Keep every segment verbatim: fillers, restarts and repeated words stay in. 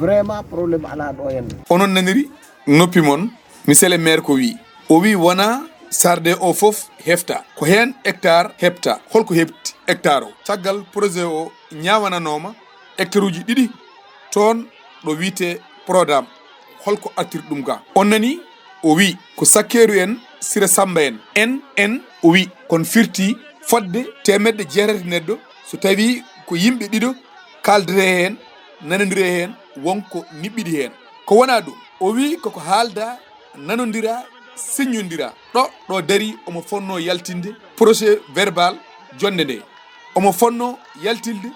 Vraiment, problème alaa ɗo heen. Onon naniri noppi mon, misele maire ko wi. O wi wona sarde o fof hefta. Ko heen hectare hepta. Holko hepti hectare o? Caggal projet o ñawananooma hectare uji ɗiɗi toon ɗo wiyte Prodam. Holko artiri ɗum ga? On nani o wi ko Sakkeeru en, Sira Samba en. En, en, o wi kon firti fodde teemedde jeetati neɗɗo so tawi ko yimɓe ɗiɗo kaaldete heen, nanondire heen, won ko niɓɓiɗi heen. Ko wona ɗum, o wi koko haalda, nanondira, siññondira. Ɗo, ɗo dari omo fonno yaltinde procès verbal jonnde nde. Omo fonno yaltinde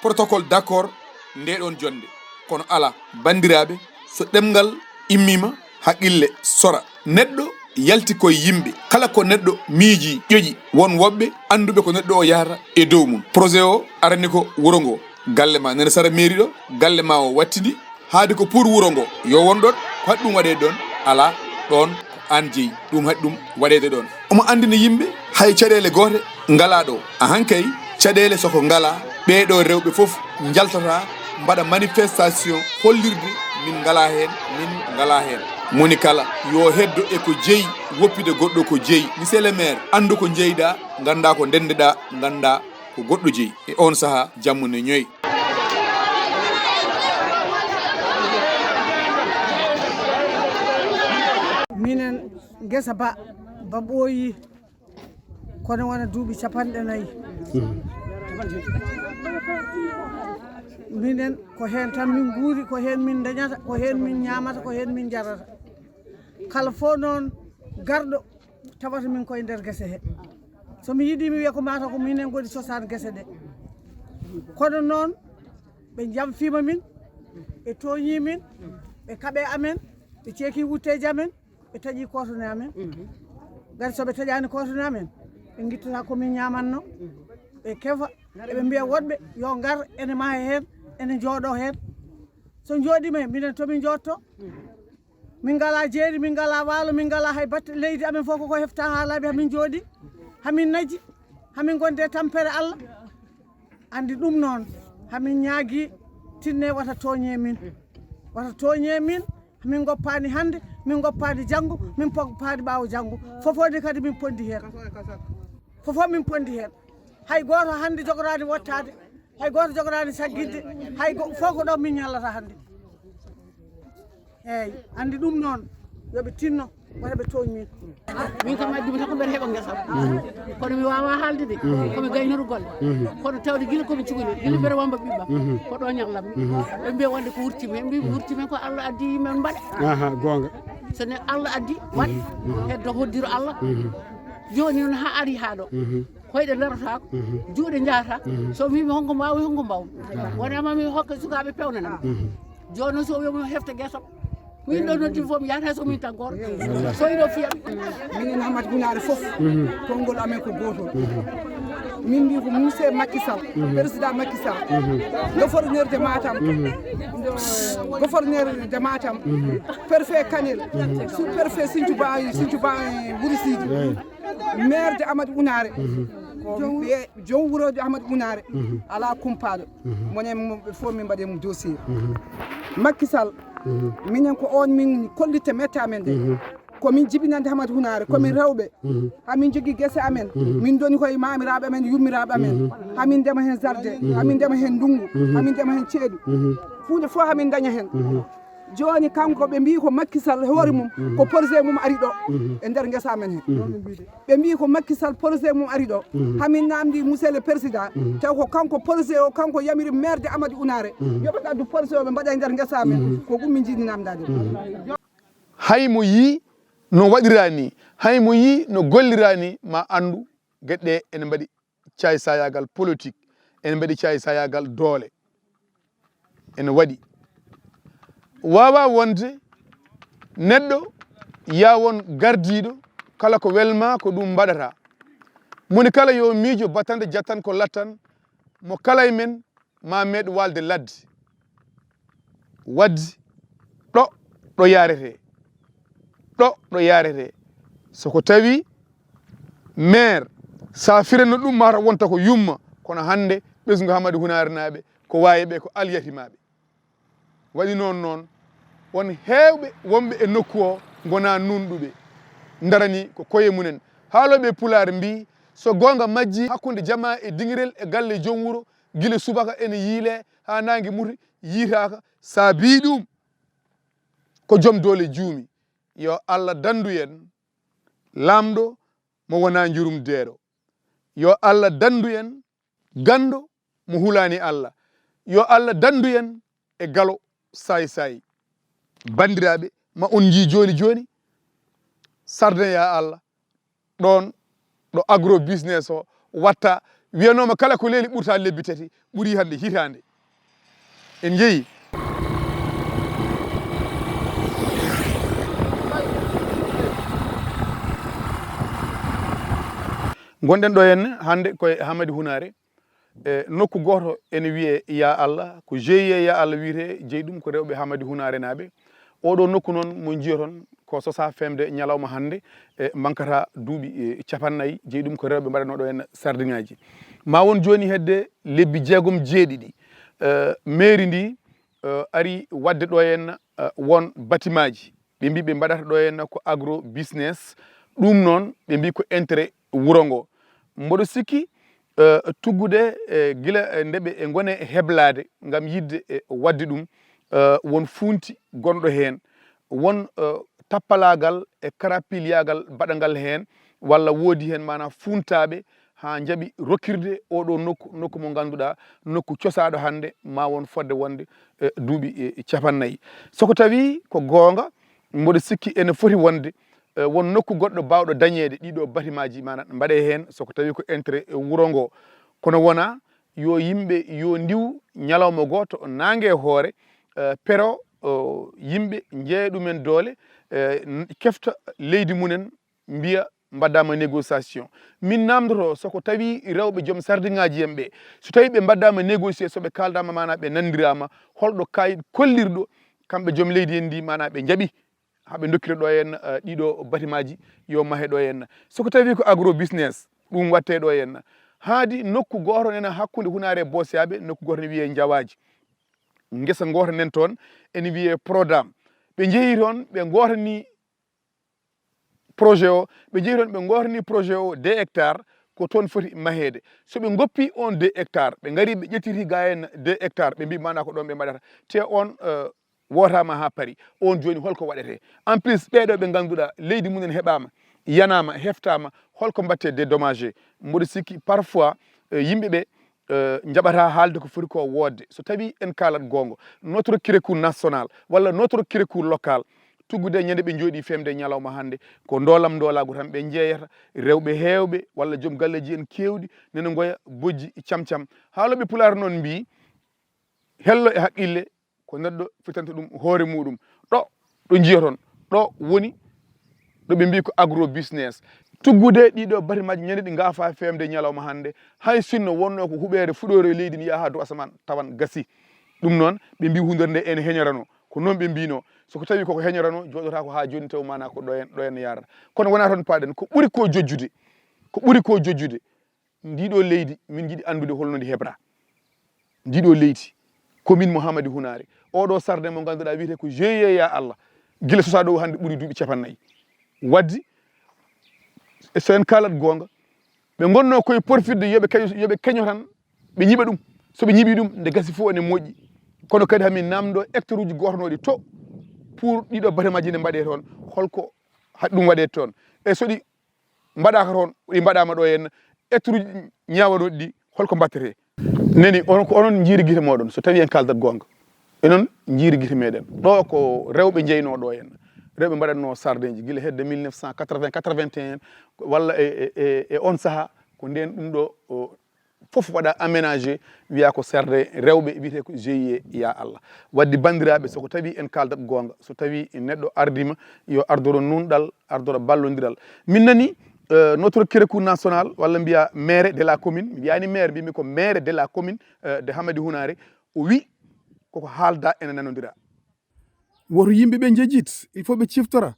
protocole d'accord nde ɗon jonnde. Kono ala, banndiraaɓe, so ɗemngal immiima, haqqille sora. Neɗɗo yalti koye yimɓe. Kala ko neɗɗo miiji, ƴoƴi, won woɓɓe annduɓe ko neɗɗo o yahata e dow mum. Projet o arani ko wuro ngo, galle ma nene sara mairie ɗo, galle ma o wattidi, haade ko pour wuro ngo, yo won ɗon, ko haɗi ɗum waɗeede ɗon? Alaa, ɗon ko aan jeyi, ɗum haɗi ɗum waɗeede ɗon. Omo anndina yimɓe hay caɗeele goote ngalaa ɗo. Ahankay, caɗeele soko ngalaa, ɓee ɗo rewɓe fof njaltata, mbaɗa manifestation hollirde min ngalaa heen, min ngalaa heen. Moni kala yo heddo e ko jeyi, woppide goɗɗo ko jeyi. Monsieur le maire, anndu ko njeyɗaa, nganndaa ko ndenndeɗaa, nganndaa ko goɗɗo jeyi. E oon sahaa, jammu ne ñoy. Minen ngesa ba, ba ɓooyi, kono wona duuɓi capanɗe nayi. Minen ko heen tan min nguuri, ko heen min dañata, ko heen min ñaamata, ko heen min njarata. Kala fof noon garɗo tawata min koye nder gese he. So mi yiɗi mi wiya ko mataw ko minen ngoni cosaan gese ɗe. Kono noon ɓe jamfiima min, ɓe tooñii min, ɓe kaɓe amen, ɓe ceeki wutteeji amen, ɓe taƴi kootone amen. Ngati so ɓe taƴaani kootone amen, ɓe ngittata ko min ñaamatno, ɓe kefa, eɓe mbiya woɗɓe yo ngar, ene maha heen, ene njooɗo heen. So njooɗiima heen, minen to min njootto? Min ngalaa jeeri, min ngalaa waalo, min ngalaa hay batte. Leydi amen fof koko hefta haa laaɓi, hamin njooɗi, hamin naji, hamin ngonde tampere Allah. Anndi ɗum noon, hamin ñaagi tinne wata tooñe min. Wata tooñe min, min ngoppaani hannde, min ngoppaani janngo, min ngoppaani ɓaawo janngo. Fofoode kadi min pondi heen. Fofof min pondi heen. Hay gooto hannde jogoraani wottaade, hay gooto jogoraani sagginde, hay go- fof ko ɗo min ñallata hannde. Eeyi, anndi ɗum noon, yo ɓe tinno, wata ɓe tooñ min. Min kam addi mi tan ko mbeɗa heɓa ngesa am. Kono mi waawaa haalde de, ko mi gaynooɗo golle. Kono tawde gila ko mi cukuli, gila mbeɗa wamba ɓiɓɓa, ko ɗo ñallam mi. Ɓe mbiya wonde ko wurti mi, ɓe mbi wurti mi ko Allah addi yimɓe mbaɗa. Aha, goonga. So ne Allah addi, waɗ, heddo hoddiro Allah. Jooni noon haa ari haa ɗo. Koyɗe ndarotaako, juuɗe njahata. So mi wiimi honko mbaawi, honko mbaaw. Wonama mi hokka sukaaɓe pewnanam. Jooni noon so wiimi mi hefta gueso. Min ɗo noddi fof mi yahata so min tan gooto. So ino fiya. Minen Hamad Gunaare fof, konngol amen ko gootol. Min mbi ko monsieur Macky Sall, président Macky Sall, gouverneur de Matam, gouverneur de Matam, préfet Kanel, sous-préfet Sinthiou Ba, Sinthiou Ba, Wourossidi, maire de Amadou Unaare, ko ɓe joom wurooji Amadou Unaare, alaa kumpaaɗo. Monen mo ɓe fof min mbaɗe mum dossier. Macky Sall, minen ko on min kollitte mette amen ɗe. Ko min jibinande Hamad Hunaare, ko min rewɓe. Hamin jogi gese amen. Min doni koye mamiraaɓe amen, yummiraaɓe amen. Hamin ndema heen jardin, hamin ndema heen ndungu, hamin ndema heen ceeɗu. Huunde fof hamin daña heen. Jooni kanko ɓe mbii ko Macky Sall hoore mum, ko projet mum ari ɗo e nder ngesa amen hee. Ɓe mbii ko Macky Sall projet mum ari ɗo. Hamin namdi monsieur le président, taw ko kanko projet o, kanko yamiri maire de Amadou Unaare, yo ɓe ngaddu projet o ɓe mbaɗa e nder ngesa amen. Ko ɗum min njiɗi namdade. Hay mo yii no waɗiraa nii, hay mo yii no golliraa nii, maa anndu geɗe ɗee ene mbaɗi caay-saayaagal politik, ene mbaɗi caay-saayaagal doole. Ene waɗi. Waawaa wonde neɗɗo yaa won gardiiɗo, kala ko welmaa ko ɗum mbaɗataa. Moni kala yo miijo batannde jattan ko lattan mo kala e men maa meeɗ waalde ladde. Waɗde ɗo ɗo yaaretee, ɗo ɗo yaaretee, so ko tawii maire so a firanno ɗum mataw wonta ko yumma, kono hannde ɓesngu Hamadi Hunaare naaɓe ko waayeɓe, ko alyatimaaɓe. Waɗi noon noon, won heewɓe wonɓe e nokku o ngonaa nuunɗuɓe, ndarani ko koye mumen. Haalooɓe Pulaar mbii, so goonga majjii hakkunde jamaa e dingirel e galle joom wuro, gila subaka ene yiilee haa naange muti, yiitaaka. Saabii ɗum ko joom doole juumi. Yo Allah danndu en laamɗo mo wonaa njurum deeɗo. Yo Allah danndu en ganndo mo hulaani Allah. Yo Allah danndu en e galo saay-saay. Banndiraaɓe, ma on njii jooni jooni sarde, ya Allah, ɗoon ɗo agro business o watta, wiyanooma kala ko leeli ɓurta lebbi tati, ɓuri hannde hitaande. En njeyi. Ngonɗen ɗo henne hannde ko e Hamadi Hunaare, e nokku gooto ene wiyee Ya Allah, ko G I E Ya Allah wiyetee, jeyi ɗum ko rewɓe Hamadi Hunaare naaɓe. Oɗo nokku noon mo njiyoton ko sosaa feemde ñalawma hannde, e mankata duuɓi, e, capannay, jeyi ɗum ko rewɓe mbaɗanoo ɗo henne sardiŋaaji. Ma won jooni hedde lebbi jeegom jeeɗiɗi, e, mairie ndi, e, ari waɗde ɗo henne, e, won batimaaji. Ɓe mbii ɓe mbaɗata ɗo henne ko agro business. Ɗum noon ɓe mbii ko intérêt wuro ngo. Mboɗo sikki, e, tuggude, e, gila, e, nde ɓe, e, ngone heblaade ngam yiɗde, e, waɗde ɗum, e, won fuunti gonɗo heen. Won, e, tappalaagal e karapilyaagal baɗangal heen, walla woodi heen, maanaa, fuuntaaɓe haa njaɓi rokkirde oɗo nokku, nokku mo ngannduɗaa, nokku cosaaɗo hannde, ma won fodde wonde, e, duuɓi, e, capannay. So ko tawii ko goonga, mboɗo sikki ene foti wonde, e, won nokku goɗɗo baawɗo dañeede ɗiɗo batimaaji, maanaa, mbaɗee heen, so ko tawii ko intérêt, e, wuro ngo. Kono wonaa yo yimɓe yo ndiw ñalawma gooto naange e hoore, e, pero, o, yimɓe njeeya ɗumen doole, e, n-, kefta leydi mumen, mbiya mbaɗaama négociation. Min naamndoto, so ko tawii rewɓe joom sardiŋaaji en ɓe, so tawii ɓe mbaɗaama négocier, so ɓe kaaldaama, maanaa ɓe nanndiraama, holɗo kaayit kollirɗo kamɓe joom leydi en ndi, maanaa ɓe njaɓi haa ɓe ndokkira ɗo henne, eh, ɗiɗo batimaaji yo mahe ɗo henne. So ko tawii ko agro business, ɗum waɗtee ɗo henne. Haadi nokku gooto nena hakkunde Hunaare e Boosiyaaɓe, nokku gooto ne wiyee Njawaaji. Ngesa ngoota nen toon, ene wiyee Prodam. Ɓe njehi toon, ɓe ngootani projet o, ɓe njehi toon, ɓe ngootani projet o deux hectares, ko toon foti maheede. So ɓe ngoppi oon deux hectares, ɓe ngari, ɓe ƴettiti gaa heen deux hectares, ɓe mbii, maanaa, ko ɗoon ɓe mbaɗata. Te oon, eh, wootaama haa paari. Oon jooni, holko waɗetee? En plus, ɓee ɗoo ɓe ngannduɗaa leydi mumen heɓaama, yanaama, heftaama, holko mbaɗtee dédommagé? Mboɗo sikki parfois, eh, yimɓe ɓe, eh, njaɓataa haalde ko foti ko woodde. So tawii en kaalat goonga, notre kireku national walla notre kireku local, tuggude ñande ɓe njooɗii feemde ñalawma hannde, ko ndoolam ndoolaagu tan ɓe njeeyata, rewɓe heewɓe walla joom galleeji en keewɗi nene ngoya bojji cam-cam. Haalooɓe Pulaar noon mbii, hello e haqqille ko neɗɗo fitanta ɗum hoore muuɗum. Ɗo, ɗo njiyoton, ɗo woni ɗo ɓe mbii ko agro business. Tuggude ɗiɗo batimaaji ñande ɗi ngaafa feemde ñalawma hannde, hay sinno wonno ko huɓeere fuɗoore leydi ndi yaha dow asamaan, tawan gasi. Ɗum noon, ɓe mbii huunde nde ene heñorano. Ko noon ɓe mbiino. So ko tawi koko heñorano, jooɗotaako haa jooni taw maanaa ko ɗo en, ɗo en yaarata. Kono wonaa toon paaɗen, ko ɓuri ko jojjude, ko ɓuri ko jojjude, ndiɗo leydi, min njiɗi anndude holno ndi hebra. Ndiɗo leydi, commune mo Hamadi Hunaare. Oɗo sarde mo ngannduɗaa wiyetee ko G I E Ya Allah, gila sosaa ɗo hannde ɓuri duuɓi capannay. Waddi, e so en kaalat goonga, ɓe ngonnoo koye porfidde yo ɓe keño, yo ɓe keño tan, ɓe ñiɓa ɗum. So ɓe ñiɓii ɗum, nde gasi fof ene moƴƴi. Kono kadi hamin naamndo hectare uji gootanooɗi to pour ɗiɗo batimaaji ne mbaɗee toon, holko haɗi ɗum waɗee toon? E so ɗi mbaɗaaka toon, ɗi mbaɗaama ɗo henna, hectare uji ñaawanooɗi ɗi, holko mbattetee? Nani, onon ko onon njiiri gite mooɗon, so tawii en kaaldat goonga. Enen njiiri gite meɗen. Ɗo ko rewɓe njeynoo ɗo henna. Rewɓe mbaɗatnoo sardeeji gila hedde mille neuf cent quatre-vingts, quatre-vingt-un, walla e, e, e, e on saha, ko ndeen ɗum ɗo, o, fof waɗa aménagé, wiya ko sarde rewɓe, wiyetee ko G I E Ya Allah. Waddi banndiraaɓe, so ko tawii en kaaldat goonga, so tawii neɗɗo ardiima, yo ardoro nuunɗal, ardoro ballondiral. Min nani, euh, notre kireku national, walla mbiya maire de la commune, mi mbiyaani maire, mbimi ko maire de la commune, euh, de Hamadi Hunaare, o wi koko haalda ene nanondira. Woto yimɓe ɓe njejjit, il faut ɓe ciftora.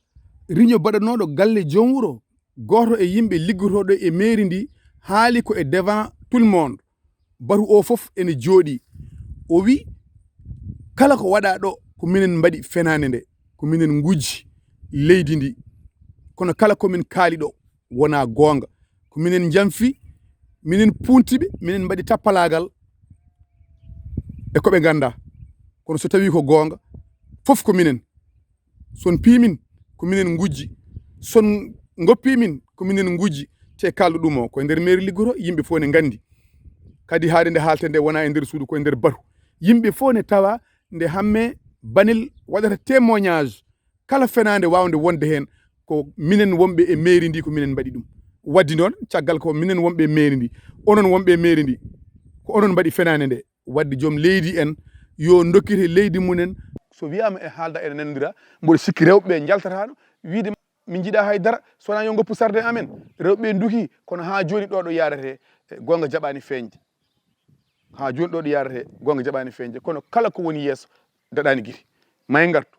Riño baɗanooɗo galle joom wuro, gooto e yimɓe liggotooɗo e mairie ndi, haali ko e devant tout le monde. Batu o fof ene jooɗii. O wi, kala ko waɗa ɗo, ko minen mbaɗi fenaande nde, ko minen ngujji leydi ndi. Kono kala ko min kaali ɗo wonaa goonga. Ko minen njamfi, minen puunti ɓe, minen mbaɗi tappalaagal e ko ɓe nganndaa. Kono so tawii ko goonga, fof ko minen. Son piimin, ko minen ngujji. Son ngoppimin, ko minen ngujji. Te kaalɗo ɗum o, ko e nder mairie liggotoo, yimɓe fof ne nganndi. Kadi haade nde haalte nde wonaa e nder suudu, ko e nder batu. Yimɓe fof ne tawa nde Hammee Banel waɗata témoignage. Kala fenaande waawnde wonde heen, ko minen wonɓe e mairie ndi, ko minen mbaɗi ɗum. Waddi noon, caggal ko minen wonɓe e mairie ndi, onon wonɓe e mairie ndi, ko onon mbaɗi fenaande nde. Wadde joom leydi en yo ndokkite leydi mumen. So wiyaama e haalda ene nanondira, mboɗo sikki rewɓe ɓe njaltataano wiide min njiɗaa hay dara, so wonaa yo ngoppu sarde amen. Rewɓe ɓe nduki, kono haa jooni ɗo ɗo yaarete, e, goonga jaɓaani feeñde. Haa jooni ɗo ɗo yaarete, goonga jaɓaani feeñde. Kono kala ko woni yeeso daɗaani gite. Ma en ngartu.